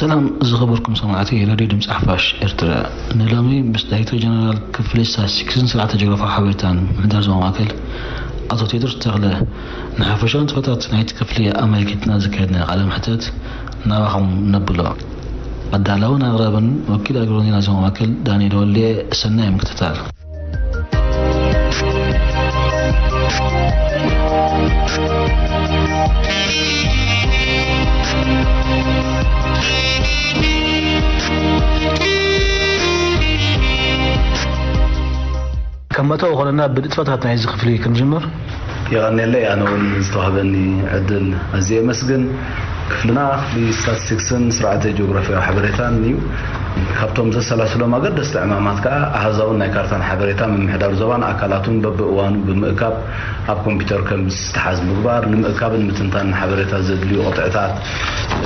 ሰላም ዝኸበርኩም ሰማዕቲ ሬድዮ ድምፂ ሓፋሽ ኤርትራ። ንሎሚ ምስ ዳይሬክተር ጀነራል ክፍሊ ስታቲስቲክስን ስርዓተ ጂኦግራፊያዊ ሓበሬታን ምሕዳር ዞባ ማእከል ኣቶ ቴድሮስ ተኽለ ንሓፈሻዊ ንጥፈታት ናይቲ ክፍሊ ኣመልኪትና ዘካየድናዮ ቃለ መሕተት ናባኹም ነብሎ። ኣዳላውን ኣቕራብን ወኪል ኣገልግሎት ዜና ዞባ ማእከል ዳንኤል ወልዴ። ሰናይ ምክትታል። ከም መእተዊ ከለና ብንጥፈታት ናይዚ ክፍሊ ክንጅምር። የቐንየለይ። ኣነ እውን ዝተዋህበኒ ዕድል ኣዝየ የመስግን። ክፍልና ክፍሊ ስታቲስቲክስን ስርዓተ ጂኦግራፊያዊ ሓበሬታን እዩ። ካብቶም ዘሰላስሎም ኣገደስቲ ዕማማት ከዓ ኣሃዛውን ናይ ካርታን ሓበሬታ ምምሕዳር ዞባን ኣካላቱን በብእዋኑ ብምእካብ ኣብ ኮምፒውተር ከም ዝተሓዝ ምግባር፣ ንምእካብን ምትንታንን ሓበሬታ ዘድልዩ ቅጥዕታት፣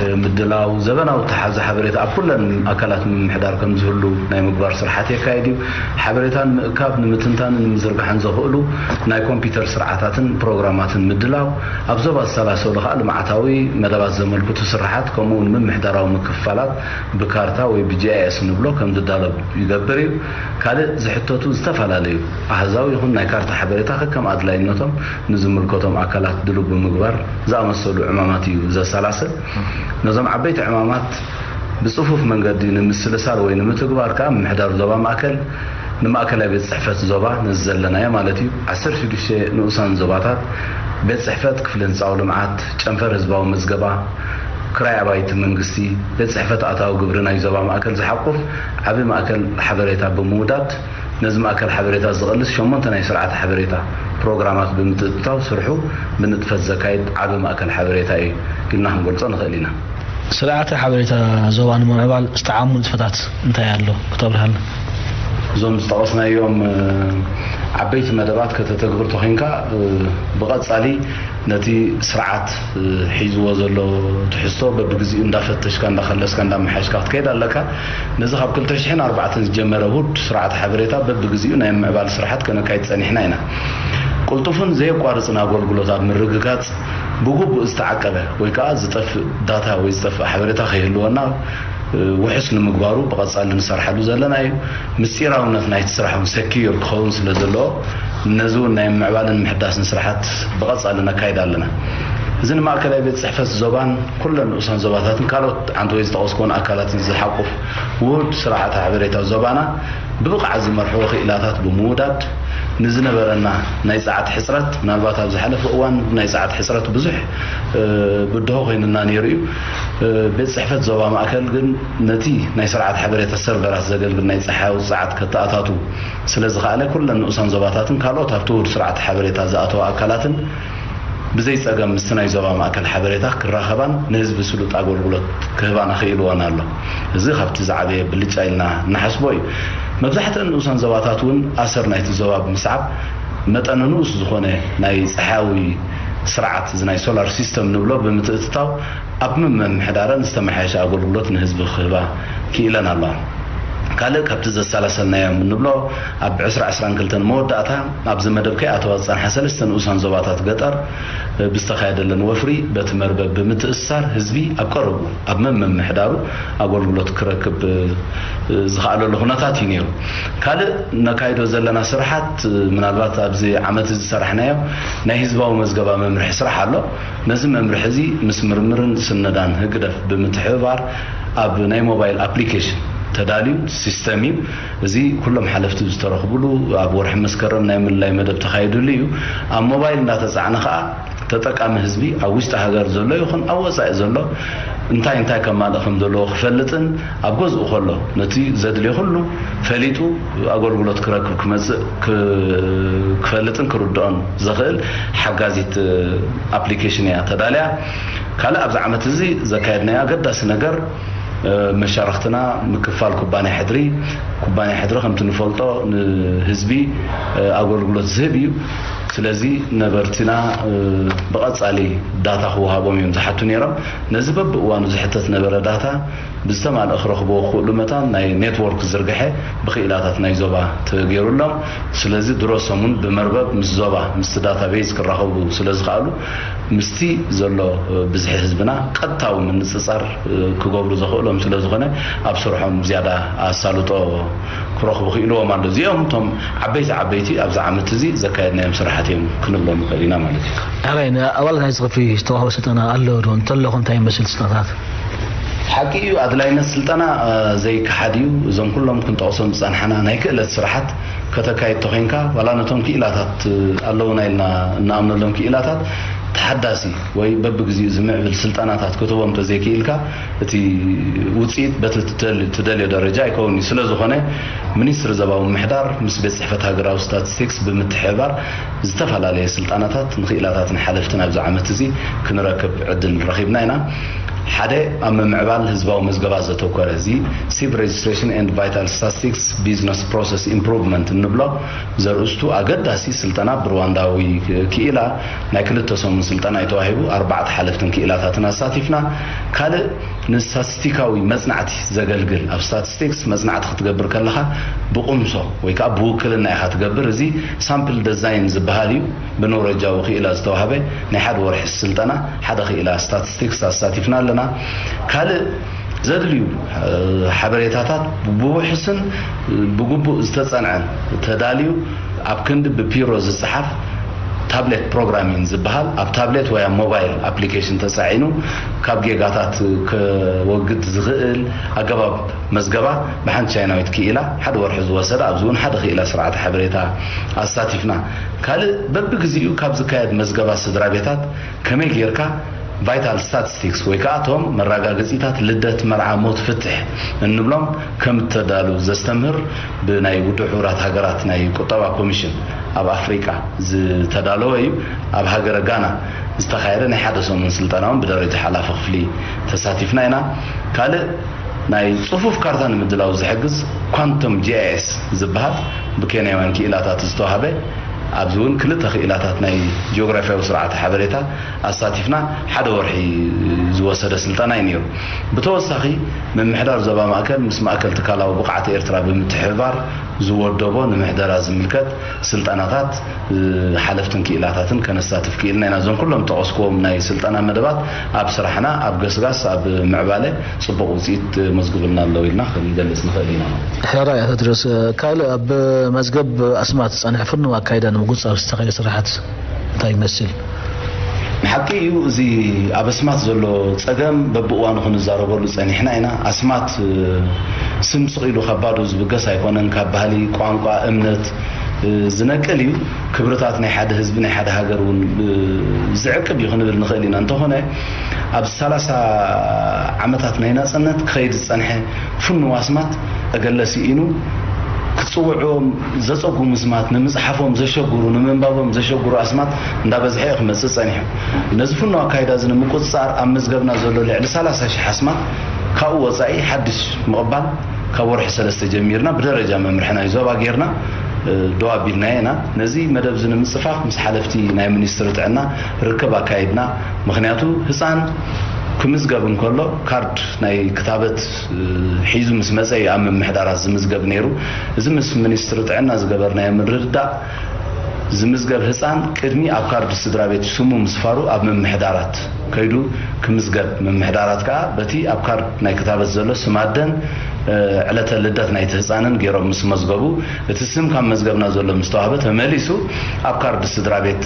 እ፣ ምድላው፣ ዘበናዊ ተሓዚ ሓበሬታ ኣብ ኩለን ኣካላት ምምሕዳር ከም ዝህሉ ናይ ምግባር ስርሓት የካይድ እዩ። ሓበሬታን ምእካብ ንምትንታንን ንምዝርጋሕን ዘኽእሉ ናይ ኮምፒውተር ስርዓታትን ፕሮግራማትን ምድላው፣ ኣብ ዞባ ዝሰላሰሉ ከዓ ልምዓታዊ መደባት ዘመልክቱ ስርሓት ከምኡ እውን ምምሕዳራዊ ምክፍፋላት ብካርታ ወይ ብጂኣይኤስ ንብሎ ከም ዝዳለብ ይገብር እዩ። ካልእ ዝሕተቱ ዝተፈላለዩ ኣሃዛዊ ይኹን ናይ ካርታ ሓበሬታ ከከም ኣድላይነቶም ንዝምልከቶም ኣካላት ድሉው ብምግባር ዝኣመሰሉ ዕማማት እዩ ዘሰላስል። ነዞም ዓበይቲ ዕማማት ብጽፉፍ መንገዲ ንምስልሳል ወይ ንምትግባር ከኣ ምምሕዳር ዞባ ማእከል ንማእከላይ ቤት ጽሕፈት ዞባ ነዚ ዘለናዮ ማለት እዩ ዓሰርተ ሽዱሽተ ንኡሳን ዞባታት ቤት ጽሕፈት ክፍሊ ህንጻዊ ልምዓት፣ ጨንፈር ህዝባዊ መዝገባ፣ ክራይ ኣባይቲ መንግስቲ፣ ቤት ጽሕፈት ኣታዊ ግብሪ ናይ ዞባ ማእከል ዝሓቁፍ ዓቢ ማእከል ሓበሬታ ብምውዳድ ነዚ ማእከል ሓበሬታ ዝቕልስ ሸሞንተ ናይ ስርዓተ ሓበሬታ ፕሮግራማት ብምትእትታው ስርሑ ብንጥፈት ዘካይድ ዓቢ ማእከል ሓበሬታ እዩ ኢልና ክንገልጾ ንኽእል ኢና። ስርዓተ ሓበሬታ ዞባ ንምምዕባል ዝተዓሙ ንጥፈታት እንታይ ኣሎ ክተብርሃልና? እዞም ዝጠቐስናዮም፣ እ፣ ዓበይቲ መደባት ከተተግብር ተኾይንካ፣ እ፣ ብቐጻሊ ነቲ ስርዓት፣ እ፣ ሒዝዎ ዘሎ ትሕዝቶ በብግዜኡ እንዳፈተሽካ፣ እንዳኸለስካ፣ እንዳመሓየሽካ ክትከይድ ኣለካ። ነዚ ካብ ክልተ ሽሕን ኣርባዕተን ዝጀመረ ውሁድ ስርዓተ ሓበሬታ በብግዜኡ ናይ ምምዕባል ስራሓት ከነካይድ ጸኒሕና ኢና። ቅልጡፍን ዘየቋርጽን ኣገልግሎት ኣብ ምርግጋጽ ብግቡእ ዝተዓቀበ ወይ ከኣ ዝጠፍእ ዳታ ወይ ዝጠፍእ ሓበሬታ ከይህልወና፣ እ፣ ውሑስ ንምግባሩ ብቐጻሊ ንሰርሓሉ ዘለና እዩ። ምስጢራውነት ናይቲ ስራሕ እውን ሰኪዩር ክኸውን ስለ ዘለዎ፣ ነዚ እውን ናይ ምምዕባልን ምሕዳስን ስራሓት ብቐጻሊ ነካይድ ኣለና። እዚ ንማእከላይ ቤት ጽሕፈት ዞባን ኩለን ንኡሳን ዞባታትን ካልኦት ዓንተወይ ዝጠቐስኩዎን ኣካላትን ዝሓቁፍ ውሁድ ስርዓተ ሓበሬታ ዞባና ብብቕዓት ዝመርሕዎ ክኢላታት ብምውዳድ ንዝነበረና ናይ ጸዓት ሕጽረት፣ ምናልባት ኣብ ዝሓለፈ እዋን ናይ ጸዓት ሕጽረት ብዙሕ፣ እ፣ ብድሆ ኮይኑና ነይሩ እዩ። እ፣ ቤት ጽሕፈት ዞባ ማእከል ግን ነቲ ናይ ስርዓት ሓበሬታ ሰርቨራት ዘገልግል ናይ ጸሓያዊ ጸዓት ከተኣታቱ ስለ ዝኸኣለ፣ ኩለን ንኡሳን ዞባታትን ካልኦት ኣብቲ ውሁድ ስርዓት ሓበሬታ ዝኣተዋ ኣካላትን ብዘይ ጸገም ምስቲ ናይ ዞባ ማእከል ሓበሬታ ክራኸባን ንህዝቢ ስሉጥ ኣገልግሎት ክህባን ኣኽኢልወን ኣሎ። እዚ ካብቲ ዝዓበየ ብልጫ ኢልና እንሓስቦ እዩ። መብዛሕትአን ንኡሳን ዞባታት እውን ኣሰር ናይቲ ዞባ ብምስዓብ መጠነ ንኡስ ዝኾነ ናይ ጸሓያዊ ስርዓት፣ እዚ ናይ ሶላር ሲስተም ንብሎ ብምትእትታው ኣብ ምምሕዳረን ዝተመሓየሸ ኣገልግሎት ንህዝቢ ክህባ ክኢለን ኣለዋ። ካልእ ካብቲ ዘሰላሰልናዮም እንብሎ ኣብ ዕስራ ዕስራን ክልተን መወዳእታ ኣብዚ መደብ ከይኣተዋ ዝጸንሓ ሰለስተ ንኡሳን ዞባታት ገጠር ብዝተኻየደለን ወፍሪ በቲ መርበብ ብምትእስሳር ህዝቢ ኣብ ቀረብኡ ኣብ መመምሕዳሩ ኣገልግሎት ክረክብ ዝኸኣለሉ ኩነታት እዩ ነይሩ። ካልእ ነካይዶ ዘለና ስራሓት ምናልባት ኣብዚ ዓመት እዚ ዝሰራሕናዮ ናይ ህዝባዊ መዝገባ መምርሒ ስራሕ ኣሎ። ነዚ መምርሒ እዚ ምስ ምርምርን ስነዳን ህግደፍ ብምትሕብባር ኣብ ናይ ሞባይል ኣፕሊኬሽን ተዳልዩ ሲስተም እዩ። እዚ ኩሎም ሓለፍቲ ዝተረኽብሉ ኣብ ወርሒ መስከረም ናይ ምልላይ መደብ ተኻይድሉ እዩ። ኣብ ሞባይል እንዳተጻዕነ ከኣ ተጠቃሚ ህዝቢ ኣብ ውሽጢ ሃገር ዘሎ ይኹን ኣብ ወጻኢ ዘሎ እንታይ እንታይ ከማልእ ከም ዘለዎ ክፈልጥን ኣብ ገዝኡ ከሎ ነቲ ዘድልዮ ኩሉ ፈሊጡ ኣገልግሎት ክረክብ ክመጽእ ክ-፣ ክፈልጥን ክርድኦን ዘኽእል ሓጋዚት ኣፕሊኬሽን እያ ተዳልያ። ካልእ ኣብዚ ዓመት እዚ ዘካየድናዮ ኣገዳሲ ነገር እ፣ መሻርኽትና ምክፋል ኩባንያ ሕድሪ፣ ኩባንያ ሕድሪ ከምቲ ንፈልጦ ንህዝቢ፣ እ፣ ኣገልግሎት ዝህብ እዩ። ስለዚ ነበርትና ብቐጻሊ ዳታ ክወሃቦም እዮም ዝሓቱ ነይሮም። ነዚ በብእዋኑ ዝሕተት ነበረ ዳታ ብዝተማልአ ክረኽብዎ ክኽእሉ መታን ናይ ኔትወርክ ዝርግሐ ብክኢላታት ናይ ዞባ ተገይሩሎም። ስለዚ ድሮ ሰሙን ብመርበብ ምስ ዞባ ምስቲ ዳታ ቤዝ ክራኸቡ ስለ ዝኸኣሉ ምስቲ ዘሎ ብዝሒ ህዝብና ቀጥታዊ ምንጽጻር ክገብሩ ዘኽእሎም ስለ ዝኾነ ኣብ ስርሖም ዝያዳ ኣሳልጦ ክረኽቡ ክኢልዎም ኣሎ። እዚኦም እቶም ዓበይቲ ዓበይቲ ኣብዚ ዓመት እዚ ዘካየድናዮም ስራሓት እዮም ክንብሎም ንኽእል ኢና ማለት እዩ። ሕራይ ንኣባላት ናይዚ ክፍሊ ዝተዋህበ ስልጠና ኣሎ ዶ? እንተለኹ እንታይ ይመስል ስልጠናታት? ሓቂ እዩ፣ ኣድላይነት ስልጠና ዘይከሓድ እዩ። እዞም ኩሎም ክንጠቕሶም ዝፀንሓና ናይ ክእለት ስራሓት ከተካይድ ተኾይንካ ዋላ ነቶም ክኢላታት ኣለውና ኢልና እንኣምነሎም ክኢላታት ተሓዳሲ ወይ በብግዚኡ ዝምዕብል ስልጠናታት ክትህቦም ተዘይክኢልካ እቲ ውፅኢት በቲ ትደልዮ ደረጃ ኣይከውን እዩ። ስለ ዝኾነ ሚኒስትሪ ዞባዊ ምምሕዳር ምስ ቤት ፅሕፈት ሃገራዊ ስታቲስቲክስ ብምትሕብባር ዝተፈላለየ ስልጠናታት ንክኢላታት ንሓለፍቲ ናብዚ ዓመት እዚ ክንረክብ ዕድል ረኺብና ኢና። ሓደ ኣብ ምምዕባል ህዝባዊ መዝገባት ዘተኮረ እዚ Civ Registration and Vital Statistics Business Process Improvement እንብሎ ዘርእስቱ ኣገዳሲ ስልጠና ብሩዋንዳዊ ክኢላ ናይ ክልተ ሰሙን ስልጠና እዩ ተዋሂቡ። ኣርባዕተ ሓለፍትን ክኢላታትን ኣሳቲፍና። ካልእ ንስታቲስቲካዊ መጽናዕቲ ዘገልግል ኣብ ስታቲስቲክስ መጽናዕቲ ክትገብር ከለኻ ብቕምሶ ወይ ከዓ ብውክልና ኢኻ ትገብር። እዚ ሳምፕል ደዛይን ዝበሃል እዩ። ብኖርወጃዊ ክኢላ ዝተዋህበ ናይ ሓደ ወርሒ ስልጠና ሓደ ክኢላ ስታቲስቲክስ ኣሳቲፍና ኣለና። ካልእ ዘድልዩ ሓበሬታታት ብውሑስን ብግቡእ ዝተጸንዐን ተዳልዩ ኣብ ክንዲ ብፒሮ ዝጸሓፍ ታብሌት ፕሮግራሚንግ ዝበሃል ኣብ ታብሌት ወይ ኣብ ሞባይል ኣፕሊኬሽን ተጻዒኑ ካብ ጌጋታት ከወግድ ዝኽእል ኣገባብ መዝገባ ብሓንቲ ቻይናዊት ክኢላ ሓደ ወርሒ ዝወሰደ ኣብዚ እውን ሓደ ክኢላ ስርዓተ ሓበሬታ ኣሳቲፍና። ካልእ በብግዚኡ ካብ ዝካየድ መዝገባ ስድራ ቤታት ከመይ ጌርካ ቫይታል ስታቲስቲክስ ወይ ከዓ እቶም መረጋገፂታት ልደት፣ መርዓ፣ ሞት፣ ፍትሕ እንብሎም ከም እተዳሉ ዘስተምህር ብናይ ውድብ ሕቡራት ሃገራት ናይ ቁጠባ ኮሚሽን ኣብ ኣፍሪቃ ዝተዳለወ እዩ። ኣብ ሃገረ ጋና ዝተኻየደ ናይ ሓደ ሰሙን ስልጠና እውን ብደረጃ ሓላፊ ክፍሊ ተሳቲፍና ኢና። ካልእ ናይ ጽፉፍ ካርታ ንምድላው ዝሕግዝ ኳንቶም ጂ ኣይ ኤስ ዝበሃል ብኬንያውያን ክኢላታት ዝተዋህበ ኣብዚ እውን ክልተ ክኢላታት ናይ ጂኦግራፊያዊ ስርዓተ ሓበሬታ ኣሳቲፍና ሓደ ወርሒ ዝወሰደ ስልጠና እዩ ነይሩ። ብተወሳኺ ምምሕዳር ዞባ ማእከል ምስ ማእከል ትካላዊ ብቕዓት ኤርትራ ብምትሕብባር ዝወደቦ ንምሕደራ ዝምልከት ስልጠናታት ሓለፍትን ክኢላታትን ከነሳትፍ ክኢልና ኢና። እዞም ኩሎም ጠቐስክዎም ናይ ስልጠና መደባት ኣብ ስራሕና ኣብ ገስጋስ ኣብ ምዕባለ ጽቡቕ ውፅኢት መዝግብልና ኣለዉ ኢልና ክንገልጽ ንኽእል ኢና ማለት እዩ። ሕራይ ኣቶ ድረስ፣ ካልእ ኣብ መዝገብ ኣስማት ዝጸንሐ ፍኑው ኣካይዳ ንምጉጽጻፍ ዝተኻየ ስራሓት እንታይ ይመስል? ንሓቂ እዩ፣ እዚ ኣብ ኣስማት ዘሎ ጸገም በብእዋኑ ክንዛረበሉ ጸኒሕና ኢና። ኣስማት ስም ስቕ ኢሉ ካብ ባዶ ዝብገስ ኣይኮነን። ካብ ባህሊ፣ ቋንቋ፣ እምነት ዝነቅል እዩ። ክብርታት ናይ ሓደ ህዝቢ ናይ ሓደ ሃገር እውን ዝዕቅብ እዩ ክንብል ንኽእል ኢና። እንተኾነ ኣብ ሰላሳ ዓመታት ናይ ናጽነት ክኸይድ ዝጸንሐ ፍኑው ኣስማት እገለ ስኢኑ ክጽውዕዎም ዘጸጉሙ ስማት ንምጽሓፎም ዘሸግሩ ንምንባቦም ዘሸግሩ ኣስማት እንዳበዝሐ እዩ ክመጽእ ጸኒሑ። ነዚ ፍኑው ኣካይዳ እዚ ንምቁጽጻር ኣብ መዝገብና ዘሎ ልዕሊ ሰላሳ ሽሕ ኣስማት ካብኡ ወጻኢ ሓድሽ ምቕባል ካብ ወርሒ ሰለስተ ጀሚርና ብደረጃ መምርሒ ናይ ዞባ ጌርና ደው ኣቢልናዮ ኢና። ነዚ መደብ እዚ ንምጽፋፍ ምስ ሓለፍቲ ናይ ሚኒስትሪ ጥዕና ርክብ ኣካይድና። ምኽንያቱ ህፃን ክምዝገብ እንከሎ ካርድ ናይ ክታበት ሒዙ ምስ መፀ እዩ ኣብ ምምሕዳራት ዝምዝገብ ነይሩ። እዚ ምስ ሚኒስትሪ ጥዕና ዝገበርናዮ ምርድዳእ ዝምዝገብ ህፃን ቅድሚ ኣብ ካርድ ስድራ ቤት ስሙ ምስፋሩ ኣብ ምምሕዳራት ከይዱ ክምዝገብ፣ ምምሕዳራት ከዓ በቲ ኣብ ካርድ ናይ ክታበት ዘሎ ስም ኣደን ዕለተ ልደት ናይቲ ህፃንን ገይሮም ምስ መዝገቡ እቲ ስም ካብ መዝገብና ዘሎ ምስ ተዋህበ ተመሊሱ ኣብ ካርድ ስድራ ቤት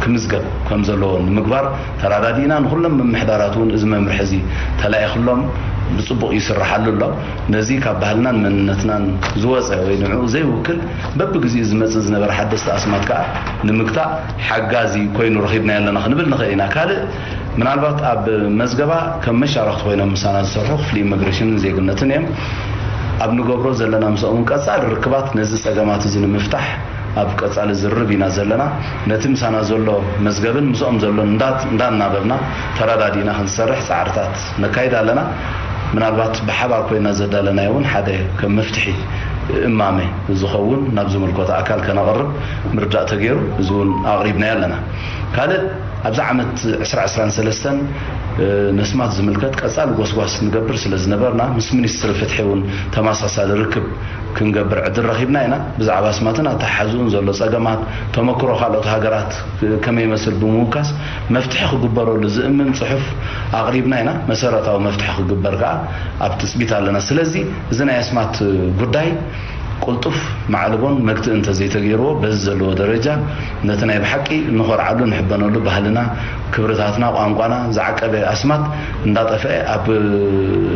ክምዝገብ ከም ዘለዎ ንምግባር ተራዳዲእና። ንኩሎም ምምሕዳራት እውን እዚ መምርሒ እዚ ተላኢኽሎም ብፅቡቕ ይስርሓሉ ኣሎ። ነዚ ካብ ባህልናን መንነትናን ዝወፀ ወይ ንዕኡ ዘይውክል በብግዚኡ ዝመፅእ ዝነበረ ሓደስቲ ኣስማት ከዓ ንምግታእ ሓጋዚ ኮይኑ ረኺብናዮ ኣለና ክንብል ንኽእል ኢና። ካልእ ምናልባት ኣብ መዝገባ ከም መሻርኽቲ ኮይኖም ምሳና ዝሰርሑ ክፍሊ ኢሚግሬሽንን ዜግነትን እዮም። ኣብ ንገብሮ ዘለና ምስኦም እውን ቀፃሊ ርክባት ነዚ ፀገማት እዚ ንምፍታሕ ኣብ ቀፃሊ ዝርርብ ኢና ዘለና። ነቲ ምሳና ዘሎ መዝገብን ምስኦም ዘሎ እንዳናበብና ተረዳዲእና ክንሰርሕ ፃዕርታት ነካይድ ኣለና። ምናልባት ብሓባር ኮይና ዘዳለናዮ እውን ሓደ ከም መፍትሒ እማመ ዝኸውን ናብ ዝምልከቶ ኣካል ከነቕርብ ምርዳእ ተገይሩ፣ እዚ እውን ኣቕሪብናዮ ኣለና። ካልእ ኣብዚ ዓመት ዕስራ ዕስራን ሰለስተን ነስማት ዝምልከት ቀጻሊ ጎስጓስ ንገብር ስለ ዝነበርና ምስ ሚኒስትሪ ፍትሒ እውን ተመሳሳሊ ርክብ ክንገብር ዕድል ረኺብና ኢና። ብዛዕባ ኣስማትን ኣተሓሕዝኡን ዘሎ ጸገማት፣ ተመክሮ ካልኦት ሃገራት ከመይ ይመስል ብምውካስ መፍትሒ ክግበረሉ ዝእምን ጽሑፍ ኣቕሪብና ኢና። መሰረታዊ መፍትሒ ክግበር ከኣ ኣብ ትጽቢት ኣለና። ስለዚ እዚ ናይ ኣስማት ጉዳይ ቅልጡፍ ማዕልቦን መግትእን እንተዘይተገይርዎ በዚ ዘለዎ ደረጃ ነቲ ናይ ብሓቂ እንኾርዓሉ ንሕበነሉ ባህልና፣ ክብርታትና፣ ቋንቋና ዝዓቀበ ኣስማት እንዳጠፍአ ኣብ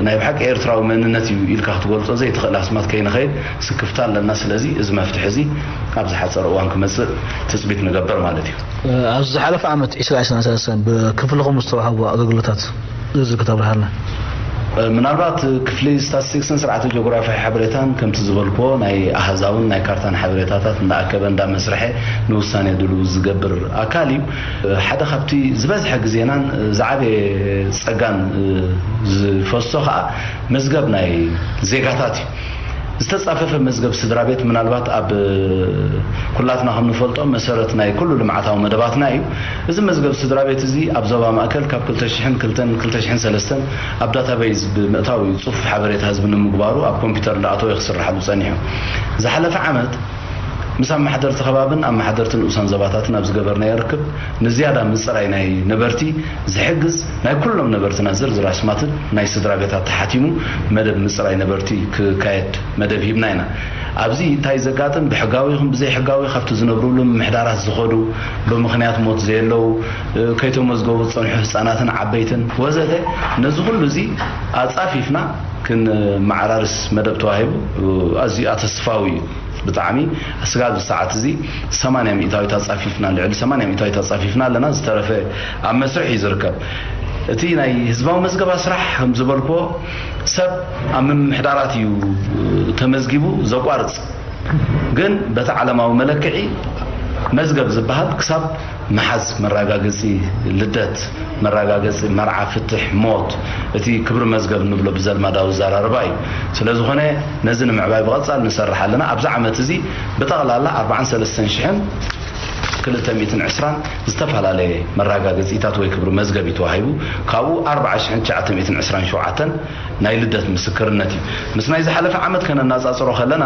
ናይ ብሓቂ ኤርትራዊ መንነት እዩ ኢልካ ክትገልጾ ዘይትኽእል ኣስማት ከይንኸይድ ስክፍታ ኣለና። ስለዚ እዚ መፍትሒ እዚ ኣብ ዝሓጸረ እዋን ክመጽእ ትጽቢት ንገብር ማለት እዩ። ኣብዚ ዝሓለፈ ዓመት ዕስራ ዕስራን ሰለስተን ብክፍልኹም ዝተዋህቡ ኣገልግሎታት ዝርዝር ክተብርሃልና። ምናልባት ክፍሊ ስታቲስቲክስን ስርዓተ ጂኦግራፊያዊ ሓበሬታን ከምቲ ዝበልክዎ ናይ ኣሃዛውን ናይ ካርታን ሓበሬታታት እንዳኣከበ እንዳመስርሐ ንውሳኔ ድልው ዝገብር ኣካል እዩ። ሓደ ካብቲ ዝበዝሐ ግዜናን ዝዓበየ ጸጋን ዝፈሶ ከዓ መዝገብ ናይ ዜጋታት እዩ። ዝተጻፈፈ መዝገብ ስድራ ቤት ምናልባት ኣብ ኩላትና ከም ንፈልጦ መሰረት ናይ ኩሉ ልምዓታዊ መደባትና እዩ። እዚ መዝገብ ስድራ ቤት እዚ ኣብ ዞባ ማእከል ካብ ክልተ ሽሕን ክልተን ክልተ ሽሕን ሰለስተን ኣብ ዳታቤዝ ብምእታው እዩ ጽፉፍ ሓበሬታ ህዝቢ ንምግባሩ ኣብ ኮምፒውተር እንዳኣተወ እዩ ክስርሓሉ ጸኒሑ። ዝሓለፈ ዓመት ምስ ኣመሓደርቲ ከባብን ኣመሓደርቲ ንኡሳን ዞባታትን ኣብ ዝገበርናዮ ርክብ ንዝያዳ ምጽራይ ናይ ነበርቲ ዝሕግዝ ናይ ኩሎም ነበርትና ዝርዝር ኣስማትን ናይ ስድራ ቤታት ተሓቲሙ መደብ ምጽራይ ነበርቲ ክካየድ መደብ ሂብና ኢና። ኣብዚ እንታይ ዘጋጥም ብሕጋዊ ይኹን ብዘይሕጋዊ ካብቲ ዝነብሩሉ ምምሕዳራት ዝኸዱ ብምኽንያት ሞት ዘየለዉ ከይተመዝገቡ ዝጸንሑ ህጻናትን ዓበይትን ወዘተ ነዚ ኩሉ እዚ ኣጻፊፍና ክንመዓራርስ መደብ ተዋሂቡ ኣዝዩ ኣተስፋዊ እዩ። ብጣዕሚ ስጋብ እዚ ሰዓት እዚ ሰማንያ ሚእታዊት ኣጻፊፍና ልዕሊ ሰማንያ ሚእታዊት ኣጻፊፍና ኣለና። ዝተረፈ ኣብ መስርሕ እዩ ዝርከብ። እቲ ናይ ህዝባዊ መዝገባ ስራሕ ከም ዝበልክዎ ሰብ ኣብ ምምሕዳራት እዩ ተመዝጊቡ ዘቋርጽ። ግን በቲ ዓለማዊ መለክዒ መዝገብ ዝበሃል ክሳብ ምሓዝ መረጋገጺ ልደት፣ መረጋገጺ መርዓ፣ ፍትሕ፣ ሞት፣ እቲ ክብሪ መዝገብ እንብሎ ብዘልማዳዊ ዘራርባ እዩ። ስለ ዝኾነ ነዚ ንምዕባይ ብቐጻል ንሰርሕ ኣለና። ኣብዚ ዓመት እዚ ብጠቕላላ ኣርባዓን ሰለስተን ሽሕን ክልተ ሚእትን ዕስራን ዝተፈላለየ መረጋገጺታት ወይ ክብሪ መዝገብ እዩ ተዋሂቡ። ካብኡ ኣርባዓ ሽሕን ትሽዓተ ሚእትን ዕስራን ሸውዓተን ናይ ልደት ምስክርነት እዩ። ምስ ናይ ዝሓለፈ ዓመት ከነናጻጽሮ ከለና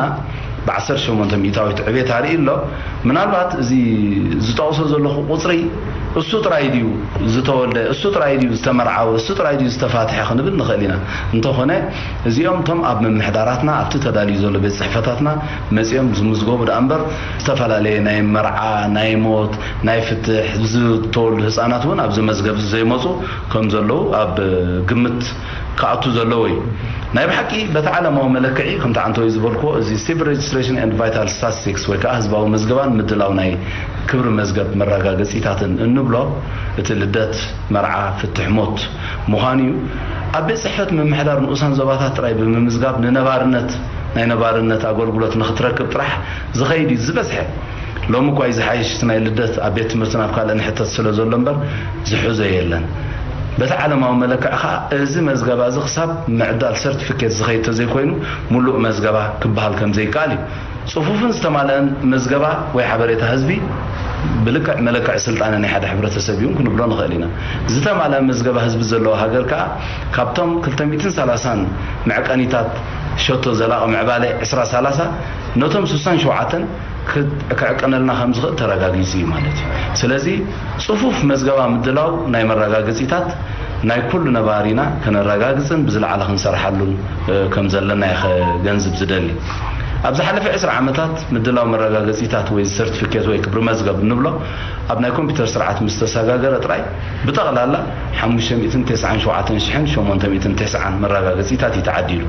ብዓሰርተ ሸሞንተ ሚእታዊት ዕቤት ኣርኢ ኣሎ። ምናልባት እዚ ዝጠቕሶ ዘለኹ ቁጽሪ እሱ ጥራይ ድዩ ዝተወልደ፣ እሱ ጥራይ ድዩ ዝተመርዓወ፣ እሱ ጥራይ ድዩ ዝተፋትሐ ክንብል ንኽእል ኢና። እንተኾነ እዚኦም እቶም ኣብ ምምሕዳራትና ኣብቲ ተዳልዩ ዘሎ ቤት ጽሕፈታትና መጺኦም ዝምዝገቡ ደኣ እምበር ዝተፈላለየ ናይ መርዓ፣ ናይ ሞት፣ ናይ ፍትሕ ዝተወልዱ ህጻናት እውን ኣብዚ መዝገብ እዚ ዘይመጹ ከም ዘለዉ ኣብ ግምት ክኣቱ ዘለዎ እዩ። ናይ ብሓቂ በቲ ዓለማዊ መለክዒ ከምቲ ዓንተወይ ዝበልክዎ እዚ Civil Registration and Vital Statistics ወይ ከዓ ህዝባዊ መዝገባን ምድላው ናይ ክብሪ መዝገብ መረጋገፂታትን እንብሎ እቲ ልደት፣ መርዓ፣ ፍትሕ፣ ሞት ምዃኑ እዩ። ኣብ ቤት ፅሕፈት ምምሕዳር ንኡሳን ዞባታት ጥራይ ብምምዝጋብ ንነባርነት ናይ ነባርነት ኣገልግሎት ንክትረክብ ጥራሕ ዝኸይድ እዩ ዝበዝሐ። ሎሚ እኳ እዩ ዝሓይሽ እቲ ናይ ልደት ኣብ ቤት ትምህርትን ኣብ ካልእን ሕተት ስለ ዘሎ እምበር ዝሕዞ የለን። በቲ ዓለማዊ መለክዕ ኸኣ እዚ መዝገባ እዚ ክሳብ ምዕዳል ሰርቲፊኬት ዝኸይድ ተዘይኮይኑ ምሉእ መዝገባ ክበሃል ከም ዘይከኣል እዩ። ጽፉፍን ዝተማልአን መዝገባ ወይ ሓበሬታ ህዝቢ ብልክዕ መለክዒ ስልጣነ ናይ ሓደ ሕብረተሰብ እዩ እውን ክንብሎ ንኽእል ኢና። ዝተማልአ መዝገባ ህዝቢ ዘለዋ ሃገር ከኣ ካብቶም ክልተ ሚእትን ሰላሳን መዕቀኒታት ሸቶ ዘላቒ ምዕባለ ዕስራ ሰላሳ ነቶም ስሳን ሸውዓተን ክዕቀነልና ከም ዝኽእል ተረጋጊጹ እዩ ማለት እዩ። ስለዚ ጽፉፍ መዝገባ ምድላው ናይ መረጋገጺታት ናይ ኩሉ ነባሪና ከነረጋግጽን ብዝለዓለ ክንሰርሓሉን ከም ዘለና እየ ከገንዝብ ዝደሊ። ኣብ ዝሓለፈ ዕስራ ዓመታት ምድላው መረጋገጺታት ወይ ሰርቲፊኬት ወይ ክብሪ መዝገብ እንብሎ ኣብ ናይ ኮምፒውተር ስርዓት ምስ ተሰጋገረ ጥራይ ብጠቕላላ ሓሙሽተ ሚእትን ተስዓን ሸውዓተን ሽሕን ሸሞንተ ሚእትን ተስዓን መረጋገጺታት እዩ ተዓዲሉ።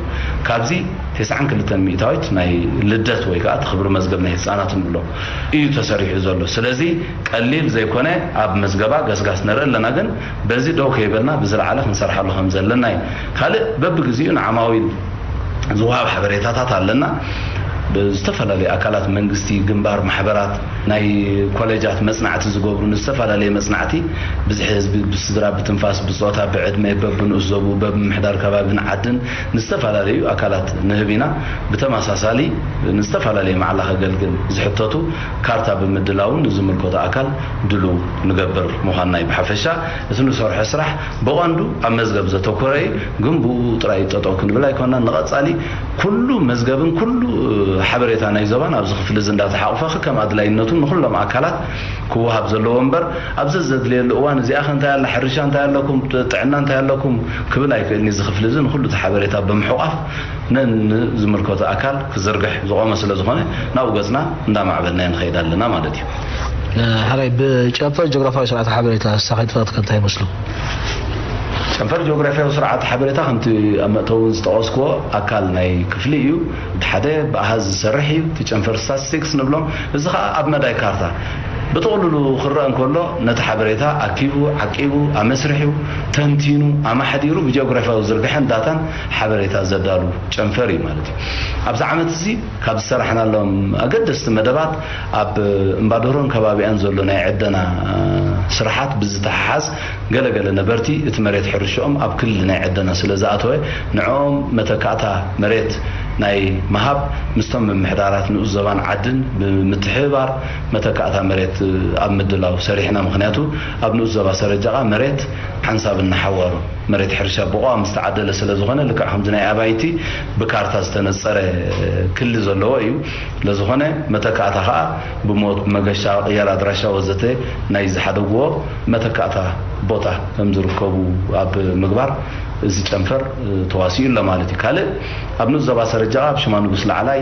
ካብዚ ተስዓን ክልተን ሚእታዊት ናይ ልደት ወይ ከዓ እቲ ክብሪ መዝገብ ናይ ህፃናት እንብሎ እዩ ተሰሪሑ ዘሎ። ስለዚ ቀሊል ዘይኮነ ኣብ መዝገባ ገስጋስ ንርኢ ኣለና፣ ግን በዚ ደው ከይበልና ብዝለዓለ ክንሰርሓሉ ከም ዘለና እዩ። ካልእ በብግዚኡ ንዓማዊል ዝወሃብ ሓበሬታታት ኣለና። ብዝተፈላለዩ ኣካላት መንግስቲ፣ ግንባር፣ ማሕበራት ናይ ኮሌጃት መጽናዕቲ ዝገብሩ ንዝተፈላለየ መጽናዕቲ ብዝሒ ህዝቢ ብስድራ ብትንፋስ ብጾታ ብዕድመ በብንኡስ ዘቡ በብምሕዳር ከባብን ዓድን ንዝተፈላለዩ ኣካላት ንህብ ኢና። ብተመሳሳሊ ንዝተፈላለየ ማዕላ ከገልግል ዝሕተቱ ካርታ ብምድላውን ንዝምልከቶ ኣካል ድሉ ንገብር ምዃንና እዩ። ብሓፈሻ እቲ ንሰርሖ ስራሕ ብቐንዱ ኣብ መዝገብ ዘተኮረ እዩ። ግን ብኡ ጥራይ ጠጠው ክንብል ኣይኮናን። ንቐጻሊ ኩሉ መዝገብን ኩሉ ሓበሬታ ናይ ዞባን ኣብዚ ክፍሊ እዚ እንዳተሓቑፈ ከም ኣድላይነቱ ንኹሎም ኣካላት ክወሃብ ዘለዎ እምበር ኣብዚ ዘድልየሉ እዋን እዚኣ ከ እንታይ ኣላ፣ ሕርሻ እንታይ ኣለኩም፣ ጥዕና እንታይ ኣለኩም ክብል ኣይክእልን። እዚ ክፍሊ እዚ ንኹሉ እቲ ሓበሬታ ብምሕቋፍ ነንዝምልከቶ ኣካል ክዝርግሕ ዝቖመ ስለ ዝኾነ ናብኡ ገጽና እንዳማዕበልና ንኸይድ ኣለና ማለት እዩ። ሕራይ ብጨንፈር ጂኦግራፊያዊ ስርዓት ሓበሬታ ሳኺትታት ከ እንታይ ይመስሉ? ጨንፈር ጂኦግራፊያዊ ስርዓት ሓበሬታ ከምቲ ኣብ መእተውን ዝጠቐስክዎ ኣካል ናይ ክፍሊ እዩ። እቲ ሓደ ብኣሃዝ ዝሰርሕ እዩ፣ እቲ ጨንፈር ስታቲስቲክስ ንብሎም። እዚ ኸዓ ኣብ መዳይ ካርታ ብጥቕልሉ ክረአ እንከሎ ነቲ ሓበሬታ ኣኪቡ ዓቂቡ ኣመስሪሑ ተንቲኑ ኣማሕዲሩ ብጂኦግራፊያዊ ዝርግሐን ዳታን ሓበሬታ ዘዳሉ ጨንፈር እዩ ማለት እዩ። ኣብዚ ዓመት እዚ ካብ ዝሰራሕናሎም ኣገደስቲ መደባት ኣብ እምባደሮን ከባቢኣን ዘሎ ናይ ዕደና ስራሓት ብዝተሓሓዝ ገለገለ ነበርቲ እቲ መሬት ሕርሽኦም ኣብ ክሊ ናይ ዕደና ስለ ዝኣተወ ንዕኦም መተካእታ መሬት ናይ ምሃብ ምስቶም ምምሕዳራት ንኡስ ዘባን ዓድን ብምትሕብባር መተካእታ መሬት ኣብ ምድላው ሰሪሕና። ምክንያቱ ኣብ ንኡስ ዘባ ሰረጃቓ መሬት ሓንሳብ እናሓዋሩ መሬት ሕርሻ ብቋም ዝተዓደለ ስለ ዝኾነ ልክዕ ከምዚ ናይ ኣባይቲ ብካርታ ዝተነፀረ ክሊ ዘለዎ እዩ። ስለዝኾነ መተካእታ ከዓ ብሞት ብመገሻ ቅያር ኣድራሻ ወዘተ ናይ ዝሓደግዎ መተካእታ ቦታ ከም ዝርከቡ ኣብ ምግባር እዚ ጨንፈር ተዋሲኡ ኣሎ ማለት እዩ። ካልእ ኣብ ንኡስ ዘባ ሰረጃ ኣብ ሽማ ንጉስ ላዕላይ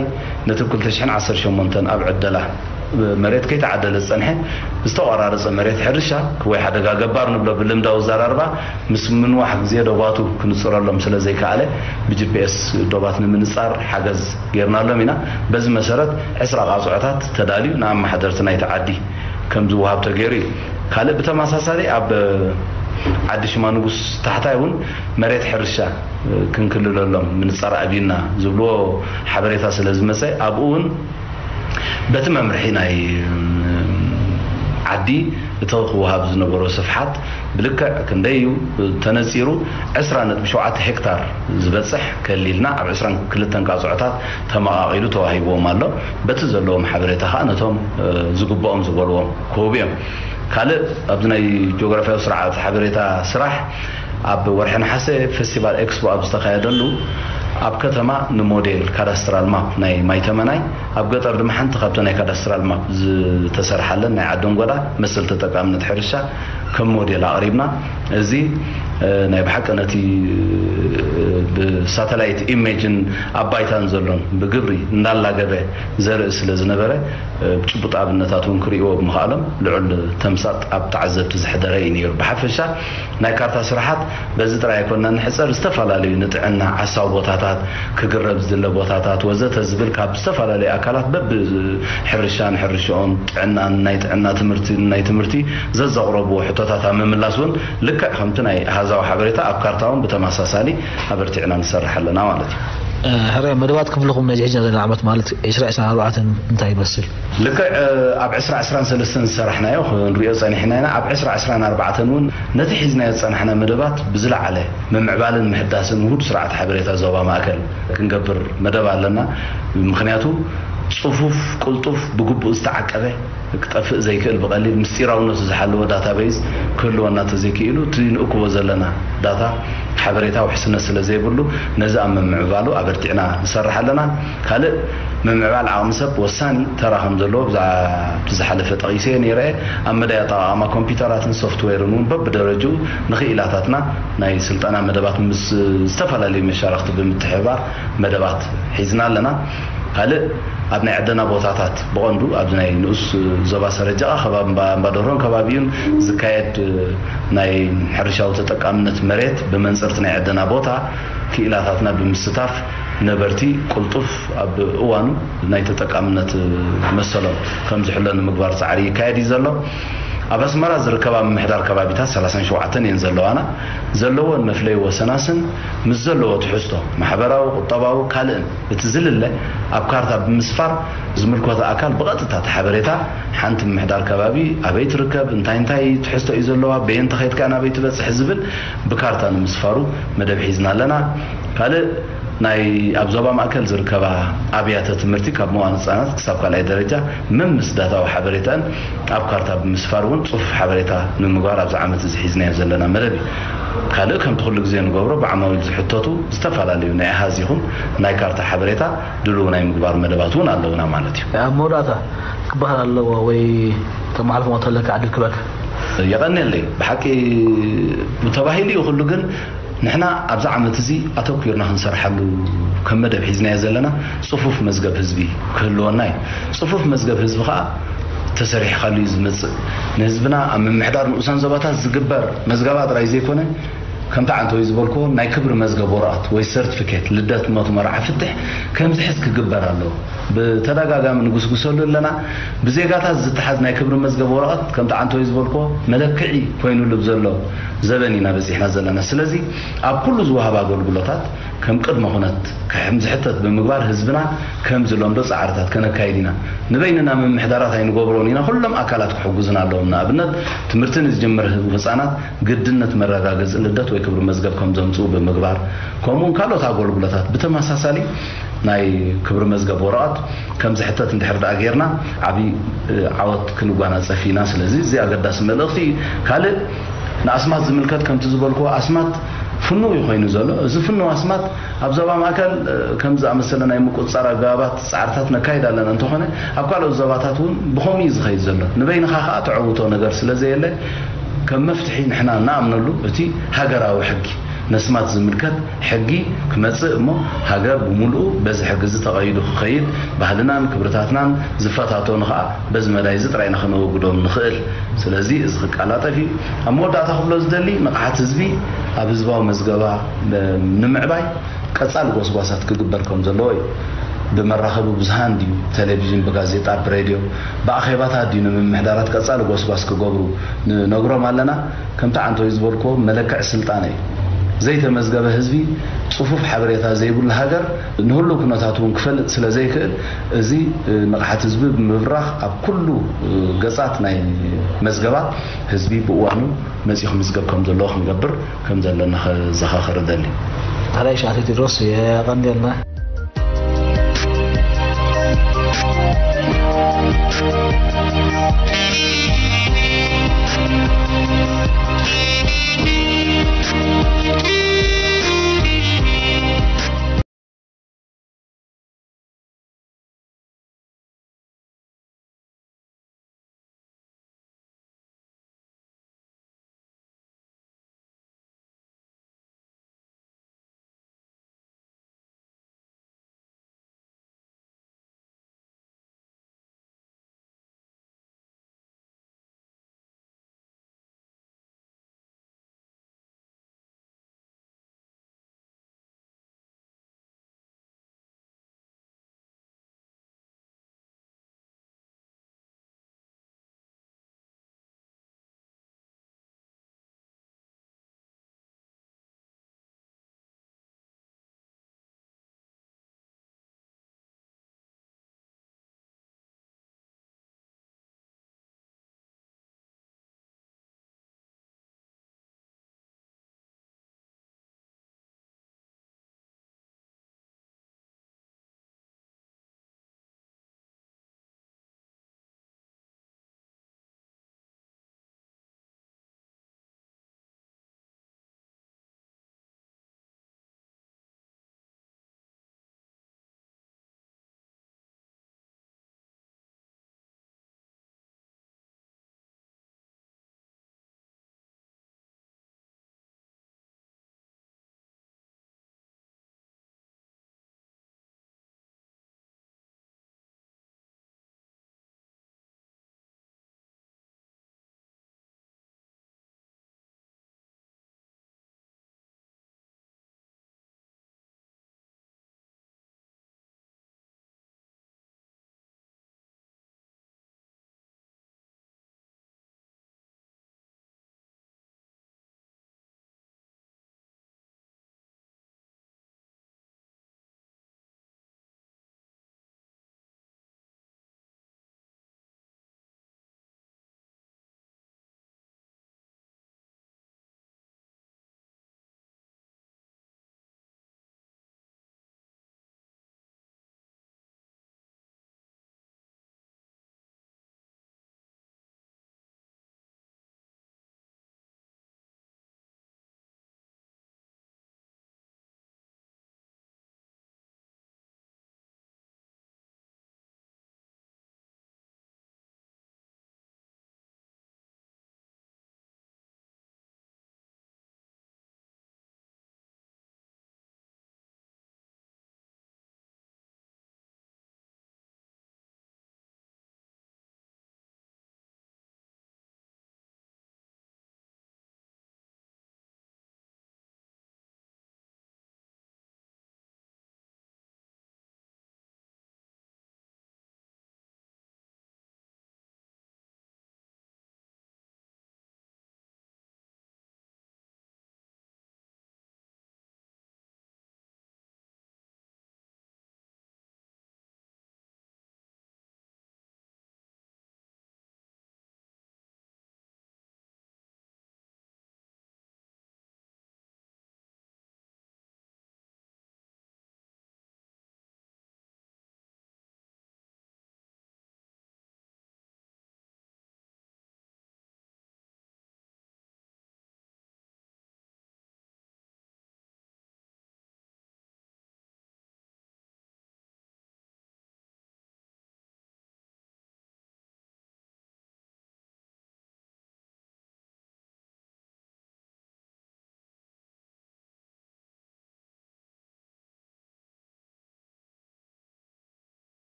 ነቲ ክልተ ሽሕን ዓሰርተ ሸሞንተን ኣብ ዕደላ መሬት ከይተዓደለ ዝጸንሐ ዝተቆራረጸ መሬት ሕርሻ ወይ ሓደጋ ገባር ንብሎ ብልምዳዊ ኣዘራርባ ምስ ምንዋሕ ግዜ ዶባቱ ክንጽረሎም ስለ ዘይከኣለ ብጂፒኤስ ዶባት ንምንጻር ሓገዝ ጌርናሎም ኢና። በዚ መሰረት ዕስራ ቃጽዖታት ተዳልዩ ንኣመሓደርቲ ናይቲ ዓዲ ከም ዝወሃብ ተገይሩ እዩ። ካልእ ብተመሳሳሊ ኣብ ዓዲ ሽማ ንጉስ ታሕታይ እውን መሬት ሕርሻ ክንክልለሎም ምንጻር ኣብዩና ዝብልዎ ሓበሬታ ስለ ዝመጸ ኣብኡ እውን በቲ መምርሒ ናይ ዓዲ እቲ ክወሃብ ዝነበሮ ስፍሓት ብልክዕ ክንደይ እዩ ተነጺሩ ዕስራ ነጥቢ ሸውዓተ ሄክታር ዝበጽሕ ከሊልና ኣብ ዕስራን ክልተን ቃጽዖታት ተመቓቒሉ ተዋሂብዎም ኣሎ። በቲ ዘለዎም ሓበሬታ ከዓ ነቶም ዝግብኦም ዝበልዎም ክህቡ እዮም። ካልእ ኣብዚ ናይ ጂኦግራፊያዊ ስርዓት ሓበሬታ ስራሕ ኣብ ወርሒ ነሓሰ ፌስቲቫል ኤክስፖ ኣብ ዝተኻየደሉ ኣብ ከተማ ንሞዴል ካዳስትራል ማፕ ናይ ማይተመናይ ኣብ ገጠር ድማ ሓንቲ ካብቲ ናይ ካዳስትራል ማፕ ዝተሰርሓለን ናይ ዓደንጎዳ መሰል ተጠቃምነት ሕርሻ ከም ሞዴል ኣቕሪብና። እዚ ናይ ብሓቂ ነቲ ብሳተላይት ኢሜጅን ኣብ ባይታን ዘሎን ብግብሪ እንዳላገበ ዘርኢ ስለ ዝነበረ ጭቡጥ ኣብነታት እውን ክርእይዎ ብምኽኣሎም ልዑል ተምሳጥ ኣብ ተዓዘብቲ ዘሕደረ እዩ ነይሩ። ብሓፈሻ ናይ ካርታ ስራሓት በዚ ጥራይ ኣይኮንና ንሕጸር፣ ዝተፈላለዩ ንጥዕና ዓሳው ቦታታት፣ ክግረብ ዝድለ ቦታታት ወዘተ ዝብል ካብ ዝተፈላለዩ ኣካላት በብ ሕርሻን ሕርሽኦም ጥዕናን ናይ ጥዕና ትምህርቲ ናይ ትምህርቲ ዘዘቕረብዎ ሕቶታት ኣብ ምምላስ እውን ልክዕ ከምቲ ናይ ኣሃዛዊ ሓበሬታ ኣብ ካርታ እውን ብተመሳሳሊ ኣበርቲዕና ንሰርሕ ኣለና ማለት እዩ። ሕራይ መደባት ክፍልኹም ነዚ ሒዝና ዘለና ዓመት ማለት ዕስራ ዕስራን ኣርባዕተን እንታይ ይመስል? ልክዕ ኣብ ዕስራ ዕስራን ሰለስተን ዝሰራሕናዮ ክንሪኦ ጸኒሕና ኢና። ኣብ ዕስራ ዕስራን ኣርባዕተን እውን ነቲ ሒዝናዮ ዝጸናሕና መደባት ብዝለዓለ ምምዕባልን ምሕዳስን ውሁድ ስርዓት ሓበሬታ ዞባ ማእከል ክንገብር መደብ ኣለና። ምክንያቱ ጽፉፍ፣ ቅልጡፍ፣ ብግቡእ ዝተዓቀበ ክጠፍእ ዘይክእል ብቐሊል ምስጢራውነቱ ዝሓለወ ዳታቤዝ ክህልወና ተዘይክኢሉ እቲ ንእክቦ ዘለና ዳታ ሓበሬታ ውሕስነት ስለ ዘይብሉ ነዚ ኣብ ምምዕባሉ ኣበርቲዕና ንሰርሕ ኣለና። ካልእ ምምዕባል ዓቕሚ ሰብ ወሳኒ ተራ ከም ዘለዎ ብዛዕባ ዝሓለፈ ጠቒሰ ነይረ። ኣብ መዳይ ኣጠቓቕማ ኮምፒውተራትን ሶፍትዌርን እውን በብደረጅኡ ንኽኢላታትና ናይ ስልጠና መደባት ምስ ዝተፈላለዩ መሻርክቲ ብምትሕብባር መደባት ሒዝና ኣለና። ካልእ ኣብ ናይ ዕደና ቦታታት ብቐንዱ ኣብዚ ናይ ንኡስ ዞባ ሰረጃ ከባቢ እምባደሮን ከባቢኡን ዝካየድ ናይ ሕርሻዊ ተጠቃምነት መሬት ብመንፅርቲ ናይ ዕደና ቦታ ክኢላታትና ብምስታፍ ነበርቲ ቅልጡፍ ኣብ እዋኑ ናይ ተጠቃምነት መሰሎም ከም ዝሕሎ ንምግባር ፃዕሪ ይካየድ እዩ ዘሎ። ኣብ ኣስመራ ዝርከባ ምምሕዳር ከባቢታት ሰላሳን ሸውዓተን እየን ዘለዋና። ዘለወን መፍለይ ወሰናስን ምስ ዘለዎ ትሕዝቶ ማሕበራዊ፣ ቁጠባዊ፣ ካልእን እቲ ዝልለ ኣብ ካርታ ብምስፋር ዝምልከቶ ኣካል ብቐጥታ እቲ ሓበሬታ ሓንቲ ምምሕዳር ከባቢ ኣበይ ትርከብ፣ እንታይ እንታይ ትሕዝቶ እዩ ዘለዋ፣ በየን ተኸይድካ ናበይ ትበጽሕ ዝብል ብካርታ ንምስፋሩ መደብ ሒዝና ኣለና። ካልእ ናይ ኣብ ዞባ ማእከል ዝርከባ ኣብያተ ትምህርቲ ካብ መዋእለ ህጻናት ክሳብ ካልኣይ ደረጃ መምስ ዳታዊ ሓበሬታን ኣብ ካርታ ብምስፋር እውን ጽፉፍ ሓበሬታ ንምግባር ኣብዚ ዓመት እዚ ሒዝናዮ ዘለና መደብ እዩ። ካልእ ከምቲ ኩሉ ግዜ ንገብሮ ብዓማዊል ዝሕተቱ ዝተፈላለዩ ናይ ኣሃዝ ይኹን ናይ ካርታ ሓበሬታ ድሉው ናይ ምግባር መደባት እውን ኣለውና ማለት እዩ። ኣብ መወዳእታ ክበሃል ኣለዎ ወይ ተመሓልፎ ተለካ ዕድል ክበልካ። የቐንየለይ። ብሓቂ ተባሂሉ እዩ ኩሉ፣ ግን ንሕና ኣብዚ ዓመት እዚ ኣተኲርና ክንሰርሓሉ ከም መደብ ሒዝናዮ ዘለና ጽፉፍ መዝገብ ህዝቢ ክህልወና እዩ። ጽፉፍ መዝገብ ህዝቢ ከኣ ተሰሪሕካሉ እዩ ዝመጽእ። ንህዝብና ኣብ ምምሕዳር ንኡሳን ዞባታት ዝግበር መዝገባ ጥራይ ዘይኮነ፣ ከምቲ ዓንተወይ ዝበልክዎ ናይ ክብሪ መዝገብ ወረቐት ወይ ሰርቲፊኬት ልደት፣ ሞት፣ መርዓ፣ ፍትሕ ከምዝሕዝ ክግበር ኣለዎ። ብተደጋጋሚ ንጉስጉሰሉ ኣለና። ብዜጋታት ዝተሓዝ ናይ ክብሪ መዝገብ ወረቐት ከምቲ ዓንተወይ ዝበልክዎ መለክዒ ኮይኑሉ ብዘሎ ዘበን ኢና በጺሕና ዘለና። ስለዚ ኣብ ኩሉ ዝወሃብ ኣገልግሎታት ከም ቅድመ ኩነት ከም ዝሕተት ብምግባር ህዝብና ከም ዝለምዶ ጻዕርታት ከነካይድ ኢና። ንበይንና ምምሕዳራት ኣይንገብሮን ኢና፣ ኩሎም ኣካላት ክሕጉዝና ኣለዎም። ንኣብነት ትምህርቲ ንዝጅምር ህጻናት ግድነት መረጋገጺ ልደት ወይ ክብሪ መዝገብ ከም ዘምጽኡ ብምግባር፣ ከምኡውን ካልኦት ኣገልግሎታት ብተመሳሳሊ ናይ ክብሪ መዝገብ ወረቐት ከም ዝሕተት እንድሕር ደኣ ጌርና ዓብዪ፣ እ፣ ዓወት ክንጓናጸፍ ኢና። ስለዚ እዚ ኣገዳሲ መልእኽቲ እዩ። ካልእ ንኣስማት ዝምልከት ከምቲ ዝበልክዎ ኣስማት ፍኑው እዩ ኮይኑ ዘሎ። እዚ ፍኑው ኣስማት ኣብ ዞባ ማእከል፣ እ፣ ከም ዝኣመሰለ ናይ ምቁጽጻር ኣገባባት ጻዕርታት ነካይድ ኣለና። እንተኾነ ኣብ ካልኦት ዞባታት እውን ብኸምኡ እዩ ዝኸይድ ዘሎ። ንበይንኻ ከኣ ተዕውቶ ነገር ስለ ዘየለ ከም መፍትሒ ንሕና እንኣምነሉ እቲ ሃገራዊ ሕጊ ነስማት ዝምልከት ሕጊ ክመጽእ እሞ ሃገር ብምሉኡ በዚ ሕጊ እዚ ተቐይዱ ክኸይድ፣ ባህልናን ክብርታትናን ዝፈታተኑ ከኣ በዚ መዳይ እዚ ጥራይ ኢና ከነወግዶም ንኽእል። ስለዚ እዚ ክቀላጠፍ እዩ። ኣብ መወዳእታ ክብሎ ዝደሊ ንቕሓት ህዝቢ ኣብ ህዝባዊ መዝገባ ንምዕባይ ቀጻሊ ጎስጓሳት ክግበር ከም ዘለዎ እዩ። ብመራኸቢ ብዙሃን ድዩ፣ ብቴሌቪዥን፣ ብጋዜጣ፣ ብሬድዮ፣ ብኣኼባታት ድዩ ንምምሕዳራት ቀጻሊ ጎስጓስ ክገብሩ ንነግሮም ኣለና። ከምቲ ዓንቶይ ዝበልክዎ መለክዒ ስልጣነ እዩ። ዘይተመዝገበ ህዝቢ፣ ጽፉፍ ሓበሬታ ዘይብሉ ሃገር ንህሉው ኩነታት እውን ክፈልጥ ስለ ዘይክእል፣ እዚ ንቕሓት ህዝቢ ብምብራኽ ኣብ ኩሉ ገጻት ናይ መዝገባት ህዝቢ ብእዋኑ መጺኡ ክምዝገብ ከም ዘለዎ ክንገብር ከም ዘለና ከዘኻኽር እደሊ። ተራይ ሻዕቲ ቴድሮስ የቐንየልና።